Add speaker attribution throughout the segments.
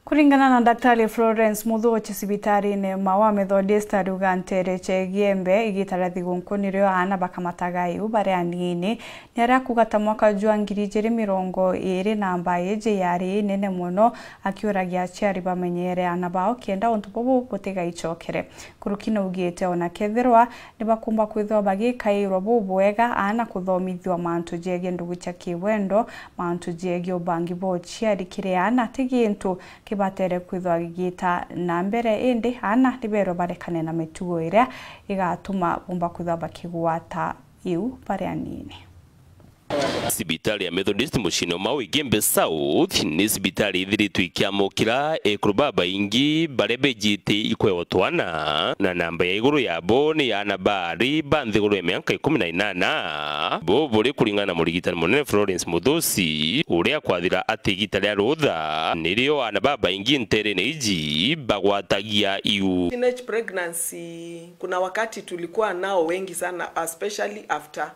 Speaker 1: Kulingana na Daktari Florence Muthuchi cibitari-ini Maua Methodist ariuga ntere chegiembe igitara thigunku nirio ana bakamataga iu baria anini ni aria kuga ta mwaka jwa 2020 na mbaĩ yari nene muno akiuragia aciari bamenyere ana bao kienda untu bubu butigaicokere kurukina ugite ona kethirwa ni bakumba kwithwa bagikairwo bubwega ana kuthomithwa mantu jegie ndugu cha kiwendo mantu jegie ubangi bochiari kiria ana tigintu kibatere kwithwa gigita na mbere indi ana libero barekane na mitugo iria igatuma bumba kwithwa bakigwata iu baria nini.
Speaker 2: Sibitali ya Methodist mushino Mau Igembe South ni sibitali ithiritwe ikiamukira ekurubaba ingi barebe jite ikwewa twana na namba ya iguru yabo ni ya anabari banthi iguru ya miaka 18 bobore kulingana na murigitani munene Florence Muthusi uria kwathira ati igita ria rutha nirio anababa ingi ntere ni iji bagwatagia iu.
Speaker 3: Teenage pregnancy kuna wakati tulikuwa nao wengi sana, especially after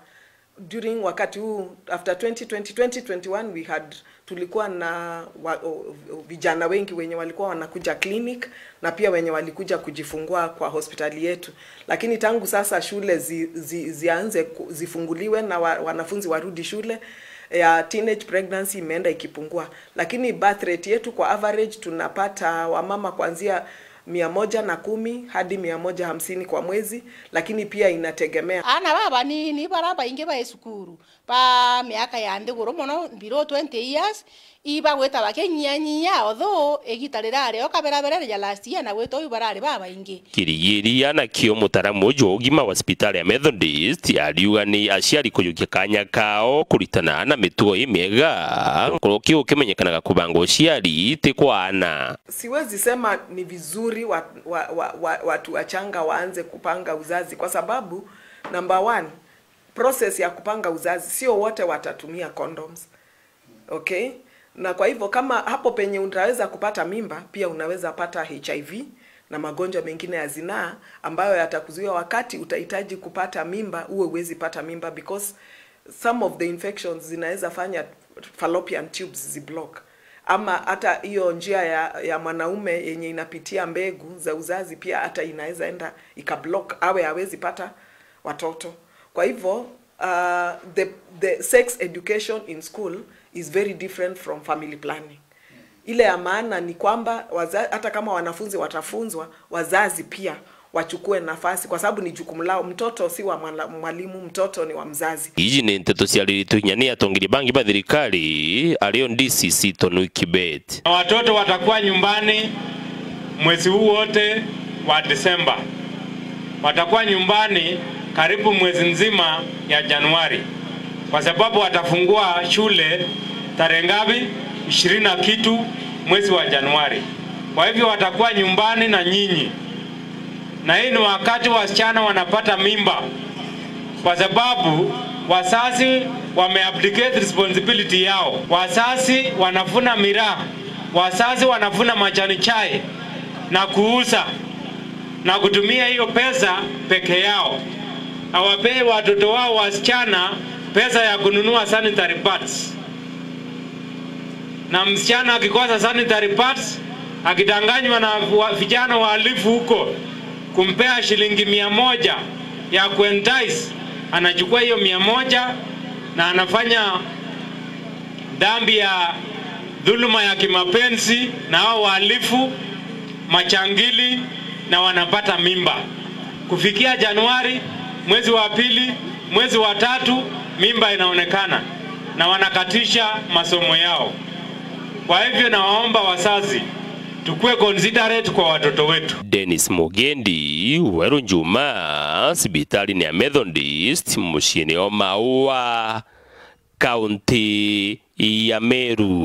Speaker 3: during wakati huu after 2020 2021 we had tulikuwa na vijana wengi wenye walikuwa wanakuja clinic na pia wenye walikuja kujifungua kwa hospitali yetu. Lakini tangu sasa shule zianze zifunguliwe na wanafunzi warudi shule, ya teenage pregnancy imeenda ikipungua. Lakini birth rate yetu kwa average tunapata wamama kuanzia 110 hadi 150 kwa mwezi, lakini pia inategemea.
Speaker 4: Ana baba ni baraba inge ba esukuru ba miaka ya ndiguru mono below 20 years iba gweta bakenya nyinya although egitarira o kabera bera ya last year na gweto ibarari baba inge
Speaker 2: kirigiri na kio mutaramu ujo ugima wa hospitali ya Methodist ariuga ni aciari kuyukia kanya kao kuritana na mitugo imiega kurokio ukimenyekanaga kubanga uciari ti kwa ana.
Speaker 3: Siwezi sema ni vizuri watu wachanga waanze kupanga uzazi kwa sababu number one, process ya kupanga uzazi sio wote watatumia condoms. Okay? Na kwa hivyo kama hapo penye unaweza kupata mimba, pia unaweza pata HIV na magonjwa mengine ya zinaa ambayo yatakuzuia wakati utahitaji kupata mimba uwe huwezi pata mimba, because some of the infections zinaweza fanya fallopian tubes ziblock, ama hata hiyo njia ya mwanaume yenye inapitia mbegu za uzazi pia hata inaweza enda ikablock, awe hawezi pata watoto. Kwa hivyo the sex education in school is very different from family planning. Ile ya maana ni kwamba hata kama wanafunzi watafunzwa, wazazi pia wachukue nafasi kwa sababu ni jukumu lao. Mtoto si wa mwalimu, mtoto ni wa mzazi.
Speaker 2: Iji ni nteto ciarĩrĩtwo ni atongiri bangi ba thirikari ario DCC Tonui Kibet.
Speaker 5: Watoto watakuwa nyumbani mwezi huu wote wa Desemba. Watakuwa nyumbani karibu mwezi nzima ya Januari, kwa sababu watafungua shule tarehe ngapi? 20 na kitu mwezi wa Januari. Kwa hivyo watakuwa nyumbani na nyinyi. Na hii ni wakati wasichana wanapata mimba, kwa sababu wazazi wameabdicate responsibility yao. Wazazi wanavuna miraa, wazazi wanavuna majani chai na kuuza na kutumia hiyo pesa peke yao. Hawapei watoto wao wasichana pesa ya kununua sanitary pads. Na msichana akikosa sanitary pads, akidanganywa na vijana wahalifu huko kumpea shilingi 100 ya kuentice, anachukua hiyo 100 na anafanya dhambi ya dhuluma ya kimapenzi na hao wahalifu machangili, na wanapata mimba. Kufikia Januari, mwezi wa pili, mwezi wa tatu, mimba inaonekana na wanakatisha masomo yao. Kwa hivyo nawaomba wazazi tukue considerate kwa watoto wetu.
Speaker 2: Dennis Mugendi, Weru Njuma, sibitali ni ya Methodist, muciĩ-inĩ wa Maua, kaunti ya Meru.